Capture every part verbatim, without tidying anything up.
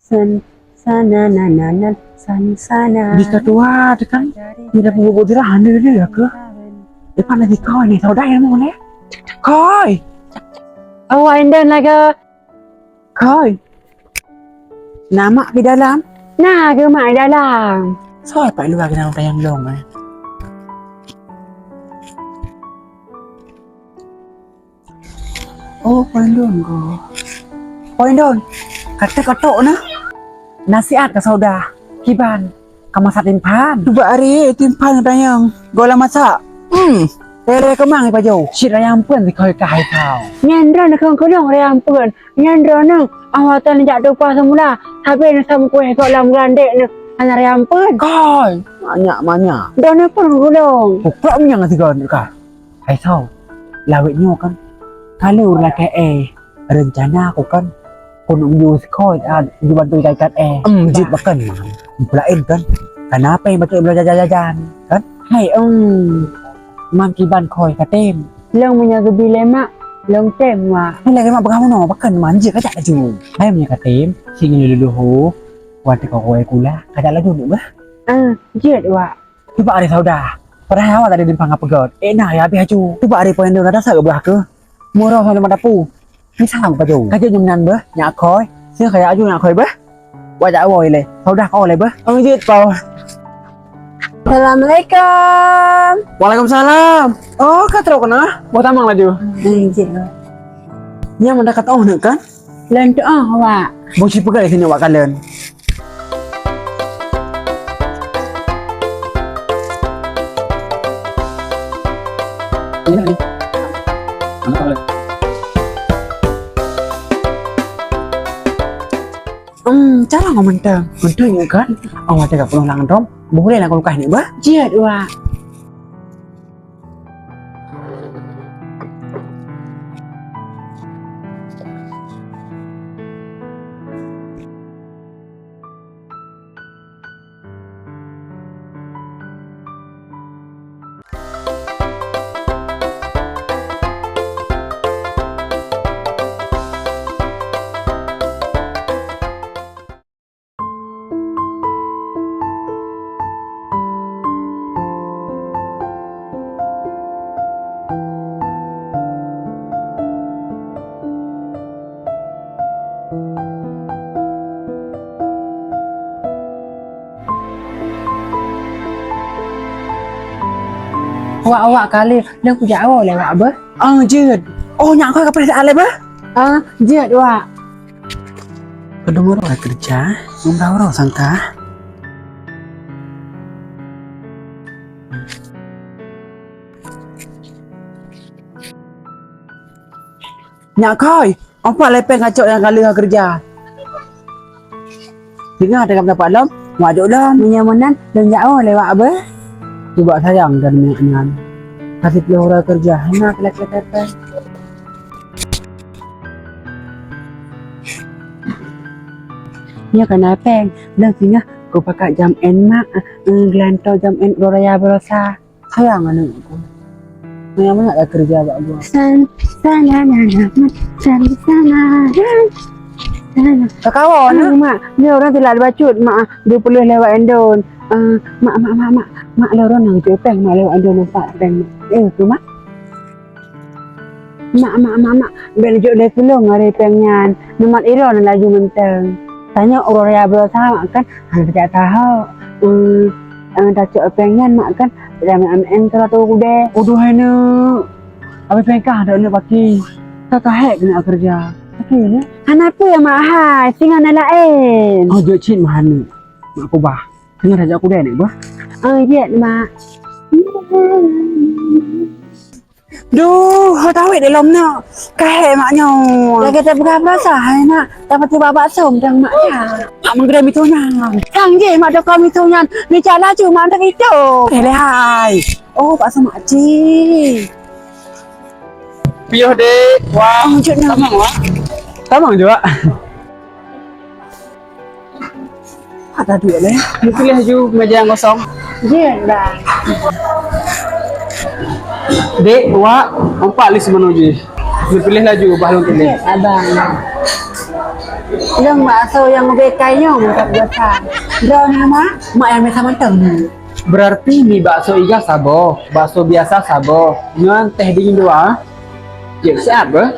San, sana, na, na, na, san, sana. Di ketua tekan, tidak bubuh dirah, anda dia ke? Depan lagi kau ni, saudara yang mau ni. Koi. Oh, Indan lagi. Koi. Na mak di dalam? Na, ke mak di dalam? Soe pat luwa keunan tayang lom, eh? Oh, Poindon ko. Poindon, kata kotok na. Nasihat ka saudah. Kiban, ka masak timphan. Cuba ari timphan tayang. Gola masak. Hmm. Tele kemang pajoh. Cit rayang pun dikoi ka hai kau. Nyan droe na kong kolong rayang pun. Nyan droeneuh awai tan jak tupa seumula, sabe neusam kueh gok lam gandek neuh hana rayampeuen. Kai, manyak-manyak. Droeneuh pun gulong. Kuprok meunyo ngon sigoe neuh ka. Hai soe, lawét nyoe kan, ka lheueh lakée éh, reuncana ku kan, keuneuk meujue sikoi, a, jibantu ikat-ikat éh. Em, jeuet bakon, Man. Peulaén kan, kana péng pakai beuloe jajan-jajan, kan? Hai, em. Man kiban koi ka tem. Lôn meunyoe geubi lé mak, lôn tem, Wak. Hai lagée mak peugah meunoe, pakon Man jeuet kajak laju. Hai meunyoe ka tem, singoh lôn luluh ho, wan teuka kuwai kula, kajak laju neuk bah. Ah, jeuet, Wak. Cuba ari saudah. Padahai awak tadi dimpang peugöt. Eh, nah, ya habéh laju. Cuba ari poin dua rasa geubeurah keuh. Murah sama dapu. Misal aku pajoh. Ka jeuet nyoe meunan beuh, nyak koi. Siang kaya aju nyak koi beuh. Wajak awoi lé. Saudah kau lé beuh. Oh, jeuet pau. Assalamualaikum. Waalaikumsalam. Oh, ka trok keunoe? Boh tamong laju. Eh, jeuet. Nyan meudakat oh neuk kan? Lôn tuoh, Wak. Boh ci peugah sini wak kalon. Hmm, cara ngomong teuh. Beutôi nyoe kan? Awak teuka penuh lam dom. Boleh lah kulkas ni bah. Jeuet, Wak. Wak, wak kali, dah kujak awak lewat beh. Ah, jeuet. Oh, nyak kau ka preh alai beh? Ah, jeuet, Wak. Keudeueng uroe keureuja, umrah uroe sangka. Nyak koi, ompat lé péng kacok nyang ka lheueh keureuja. Singoh teuka meusapat lom, wajok lom. Meunyoe meunan, lôn jak oh lewat beh. Cuba sayang dan minyak nyan. Ka siplôh uroe keureuja, hana keuleupah péng. Nyoe kana péng, lôn singoh kupakat jam en mak, eh, geulantoe jam en uroe raya baroesa. Sayang aneuk ku. Banyak-banyak dah keureuja bak gua. San, sana, na, na, na, san, sana, na, sana. Kakawa, mak. Ni orang telat bacut, mak, ah, dua puluh lewat endon. Ah, mak, mak, mak, mak. Mak, lorong nang jauh péng, mak, lewat endon nampak péng, mak. Eh, tu, mak. Mak, mak, mak, mak, bèk neujok lé tulông aré péng nyan. Neumat iron laju mantong. Tanyoe uroe raya baroesa mak kan, hana tajak tahok. Eh, eh, tacok péng nyan mak kan, tajak meu'en-meu'en keu ratu keudè. Aduh hai neuk, abéh péng kah dok neuk paki. Ka kahèk keuneuk keureuja. Paki neuk. Hana peue mak hai, singoh na laén. Oh, jeuet cit meuhan neuk. Mak kubah. Singoh tajak keudè neuk bah. Oh, jeuet mak. Duh, ho tawét di lom nyoe. Kahé mak nyoe. Lagèe tapeugah peurasaan hai nak, tapeuteuba bak song dang mak ya. Mak meugeudai miseue nyan. Sang jih mak toko miseue nyan. Meucak laju mak teuka itu. Eh, lehai. Oh, bak song mak cik. Piôh, Dek. Wah. Oh, jeuet nyoe. Tamong, Wak. Tamong, Wak. Ada duit leh. Neupiléh laju meja nyang kosong. Jeuet, Bang. Dek, Wak, empat lé seumeuneu jih. Neupiléh laju, bah lôn piléh. Jeuet, Abang. Lôn bakso nyang ubé kai nyoe mantap biasa. Droeneuh mak, mak nyang biasa mantong. Berarti mi bakso iga saboh, bakso biasa saboh, ngon teh dingin dua. Cek siap beh.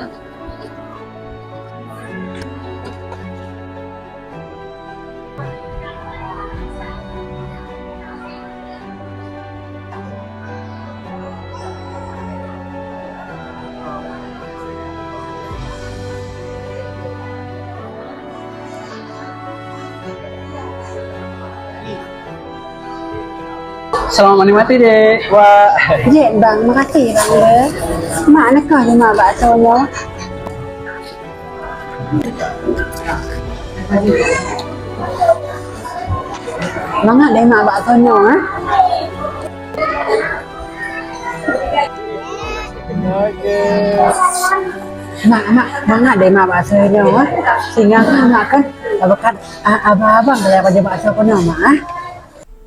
Selamat menikmati, Dek. Wah. Jeuet, Bang. Makasih, Bang, ya. Mak, neukah je mak bakso nyoe. Mangat deh mak bakso nyoe, eh. Mak, mak, mangat deh mak bakso nyoe, eh. Singoh mak kan, berkat, ah, abang-abang kali apa je bakso keunoe, mak, eh.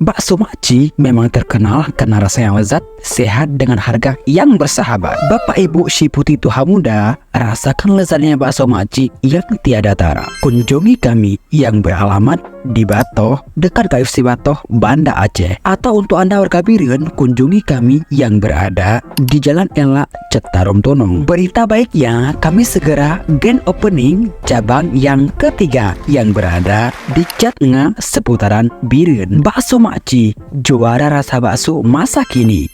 Bakso Makcik memang terkenal karena rasa yang lezat, sehat dengan harga yang bersahabat. Bapak Ibu si putih tuha muda, rasakan lezatnya bakso Makcik yang tiada tara. Kunjungi kami yang beralamat di Batoh, dekat K F C Batoh, Banda Aceh. Atau untuk Anda warga Bireuen, kunjungi kami yang berada di Jalan Elak, Citarum Tunong. Berita baiknya, kami segera grand opening cabang yang ketiga yang berada di Catnga seputaran Bireuen. Bakso Makcik, juara rasa bakso masa kini.